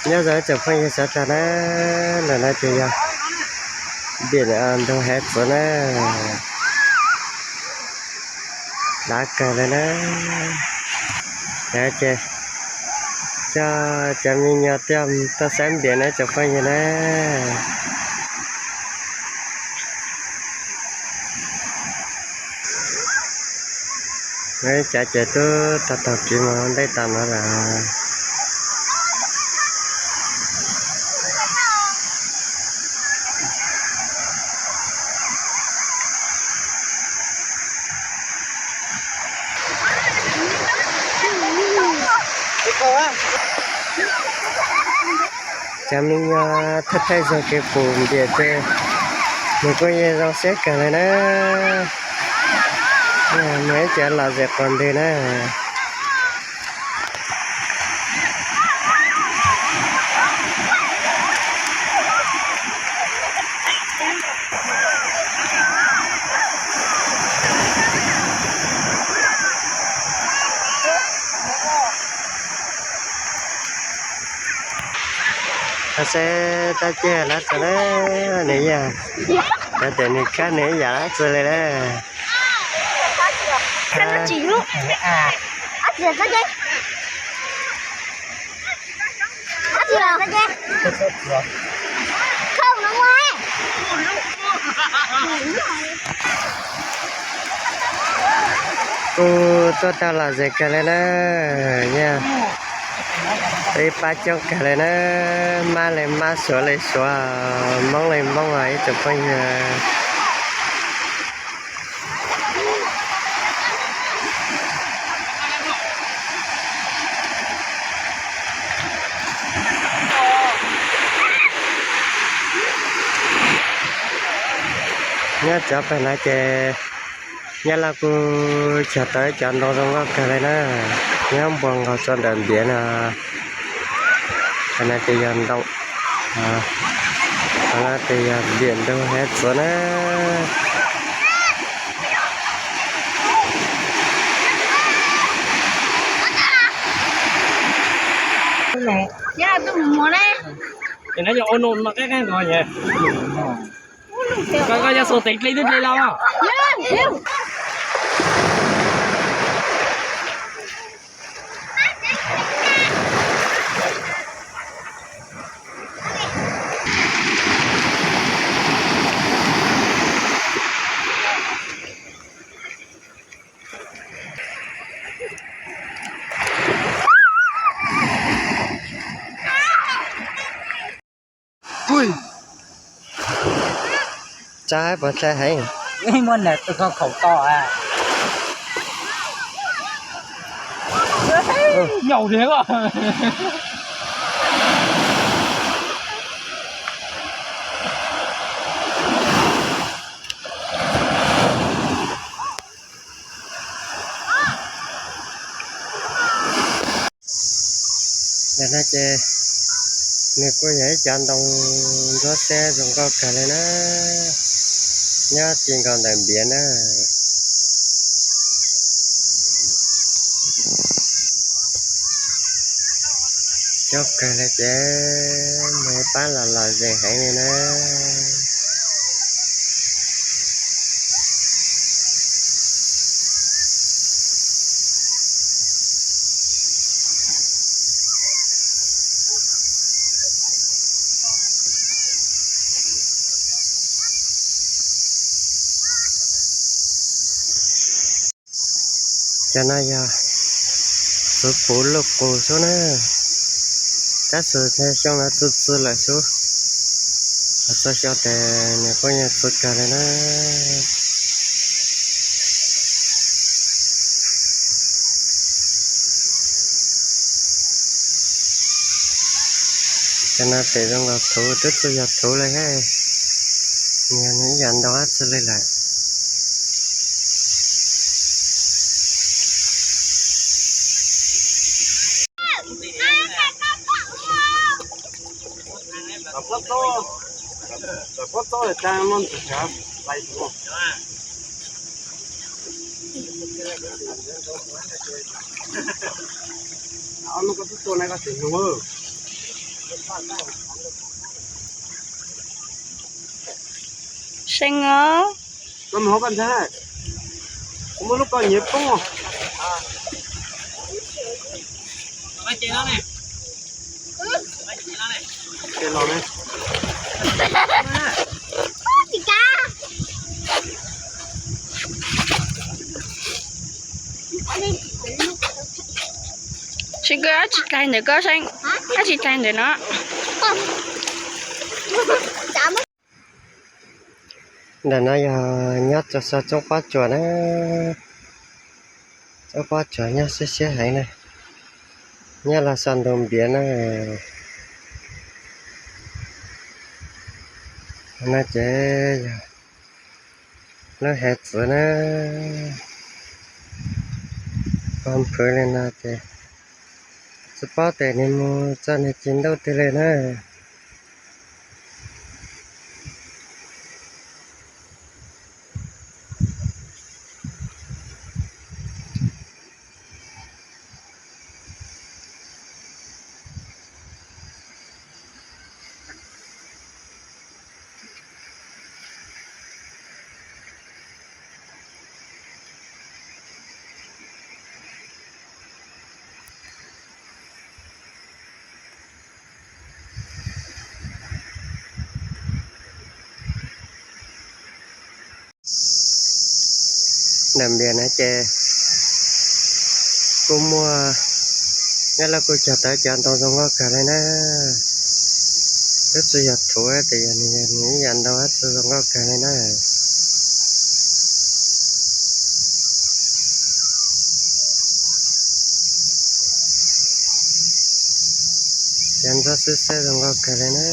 Nyob zoo tsoom phooj ywg sawv daws na, ntawm no ces yog npiam ntug heev txwv na, dav kawg li na. Ces coj cov me nyuam tuaj saib npiam na tsoom phooj ywg na. Cov ces twb tau taug kev mus ntej tas no lawm. Cov me nyuam thaij thaij zog kev pum npiam ces nws kuj yeej zoo siab kawg li na. Nws ib co lom zem quas ntws na. Xav seb tab ceg lawv txog na, nws yog cov tias nws khab nws ib yam dab tsi li na. Kuj tuaj tau lom zem kawg li na, yog ib pab coob kawg li na, mab li mab, suav li suav, moob li moob os ib tsoom phooj ywg. Nyob cov pem no ces nyob Lauj kuj cog tau ib cov ntoo zoo nkauj kawg li na, nyob npuab nkaus txog ntawm npiam no. Qhov no ces yog ntoo, qhov no ces yog npiam ntug heev txwv na. Koj yog xu teev dlej twb dlej los. Tsab pov tsab heev. Muaj nas tus kho khaum to. Nyaum thiab. Ntawm no ces nws kuj yog ib cov ntoo ntsuab xeb zoo nkauj kawg li na, nyob ti nkaus ntawm npiav na. Coob kawg li ces mus pab los lom zem heev li na. Cov no yog txwv puv luj qus xwb na, tab sis xyoo no txwv txwv lawm xwb, txog xyoo tes nws kuj yeej txwv kawg li na. Cov no pem zoo nkaus thuv, twb tsis yog thuv li thiab, nws ib yam ntau dab tsi li lawm. See os. Koj mus hauv koj ntag. Kuv muab lub koj nyiav poob. Ces los ne. See, koj dab tsi dlaig ntawm koj See? Dab tsi dlaig ntawm no? Ntawm no yog nyob rau saum tsoob pob tsuas na. Tsoob pob tsuas nyob siab siab heev na. Nyob los saum ntug npias na. No ces yog lub hiav txwv na. Pog nphwv li no ces tsis paub tias nws mus txog nws tsis ntuj twg li na. Ntawm npias no ces kuj muaj, nyob los kuj cog tawv cov ntoo zoo nkauj kawg li na. Twb tsis yog thuv tias yog nws, nws ib yam ntau txawj zoo nkauj kawg li na. Cov ntxhab xwb xwb zoo nkauj kawg li na.